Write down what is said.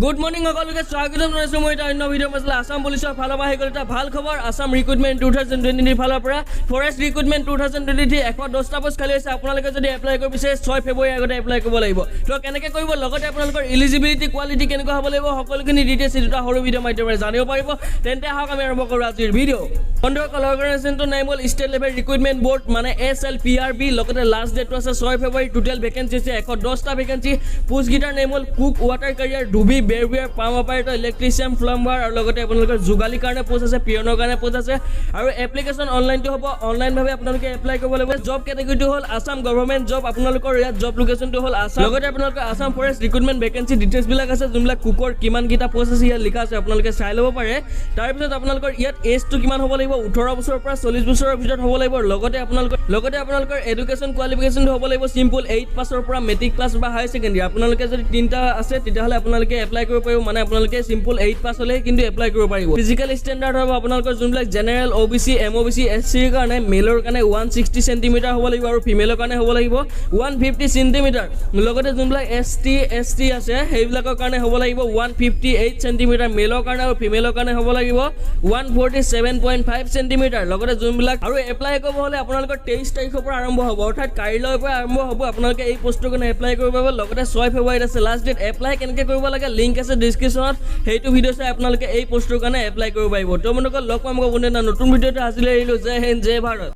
Good morning সকলোকে স্বাগতম জনাইছোঁ মই এটা অন্য ভিডিঅ' মাজলৈ। আছাম পুলিচৰ ফালৰ পৰা আহি গ'ল এটা ভাল খবৰ। আছাম ৰিক্ৰুটমেণ্ট 2023 ফালৰ পৰা Forest Recruitment 2023 110টা post খালী হৈছে। আপোনালোকে যদি এপ্লাই কৰিব বিচাৰে, 6 ফেব্ৰুৱাৰীৰ আগতে এপ্লাই কৰিব লাগিব। তো কেনেকৈ কৰিব, লগতে আপোনালোকৰ ইলিজিবিলিটি কোৱালিটি কেনেকুৱা হ'ব লাগিব, সকলোখিনি ডিটেইলছ এই দুটা সৰু ভিডিঅ' মাধ্যমেৰে জানিব পাৰিব। তেন্তে আহক, আমি আৰম্ভ কৰোঁ আজিৰ ভিডিঅ'। বন্ধুসকল, অৰ্গেনাইজেশ্যনটোৰ নাম হ'ল ষ্টেট লেভেল ৰিক্ৰুটমেণ্ট বৰ্ড, মানে এছএলপিআৰবি। লগতে লাষ্ট ডেটটো আছে 6 ফেব্ৰুৱাৰী। টোটেল ভেকেঞ্চি হৈছে 110টা ভেকেঞ্চি। পোষ্টকেইটাৰ নেম হ'ল cook, water carrier, dhobi, barber, pump operator, electrician, plumber আৰু লগতে আপোনালোকৰ যোগালীৰ কাৰণে পোষ্ট আছে, পিয়নৰ কাৰণে পোষ্ট আছে। আৰু এপ্লিকেশ্যন অনলাইনটো হ'ব, অনলাইনভাৱে আপোনালোকে এপ্লাই কৰিব লাগিব। জব কেটেগৰীটো হ'ল আছাম গভৰ্ণমেণ্ট জব। আপোনালোকৰ ইয়াত জব লোকেশ্যনটো হ'ল আছাম। লগতে আপোনালোকৰ আছাম ফৰেষ্ট ৰিক্ৰুটমেণ্ট ভেকেঞ্চি ডিটেইলছবিলাক আছে, যোনবিলাক কুকৰ কিমানকেইটা পোষ্ট আছে ইয়াত লিখা আছে, আপোনালোকে চাই ল'ব পাৰে। তাৰপিছত আপোনালোকৰ ইয়াত এজটো কিমান হ'ব লাগিব? 18 বছৰৰ পৰা 40 বছৰৰ ভিতৰত হ'ব লাগিব। লগতে আপোনালোকৰ এডুকেশ্যন কোৱালিফিকেশ্যনটো হ'ব লাগিব চিম্পল এইট পাছৰ পৰা মেট্ৰিক পাছ বা হায়াৰ ছেকেণ্ডেৰী। আপোনালোকে যদি তিনিটা আছে, তেতিয়াহ'লে আপোনালোকে এপ্লাই কৰিব পাৰিব। মানে আপোনালোকে চিম্পল এইট পাছ হ'লেই কিন্তু এপ্লাই কৰিব পাৰিব। ফিজিকেল ষ্টেণ্ডাৰ্ড হ'ব আপোনালোকৰ যোনবিলাক জেনেৰেল, অ' বি চি, এম অ' বি চি, এছ চিৰ কাৰণে মেলৰ কাৰণে 160 চেণ্টিমিটাৰ হ'ব লাগিব আৰু ফিমেলৰ কাৰণে হ'ব লাগিব 150 চেণ্টিমিটাৰ। লগতে যোনবিলাক এছ টি, এছ টি আছে, সেইবিলাকৰ কাৰণে হ'ব লাগিব 158 চেণ্টিমিটাৰ মেলৰ কাৰণে আৰু ফিমেলৰ কাৰণে হ'ব লাগিব 147.5 centimeter। লগতে যোনবিলাক আৰু এপ্লাই কৰিব হ'লে আপোনালোকৰ 23 তাৰিখৰ পৰা আৰম্ভ হ'ব, অৰ্থাৎ কাইলৈৰ পৰা আৰম্ভ হ'ব। আপোনালোকে এই পষ্টটোৰ কাৰণে এপ্লাই কৰিব পাৰিব। লগতে 6 ফেব্ৰুৱাৰীত আছে লাষ্ট ডেট। এপ্লাই কেনেকৈ কৰিব লাগে, লিংক আছে ডিছক্ৰিপশ্যনত। সেইটো ভিডিঅ' চাই আপোনালোকে এই পষ্টটোৰ কাৰণে এপ্লাই কৰিব পাৰিব। তো বন্ধুসকল, লগ পাম আকৌ কোনো এটা নতুন ভিডিঅ'তে। আজিলৈ এৰিলোঁ। জয় হিন্দ, জয় ভাৰত।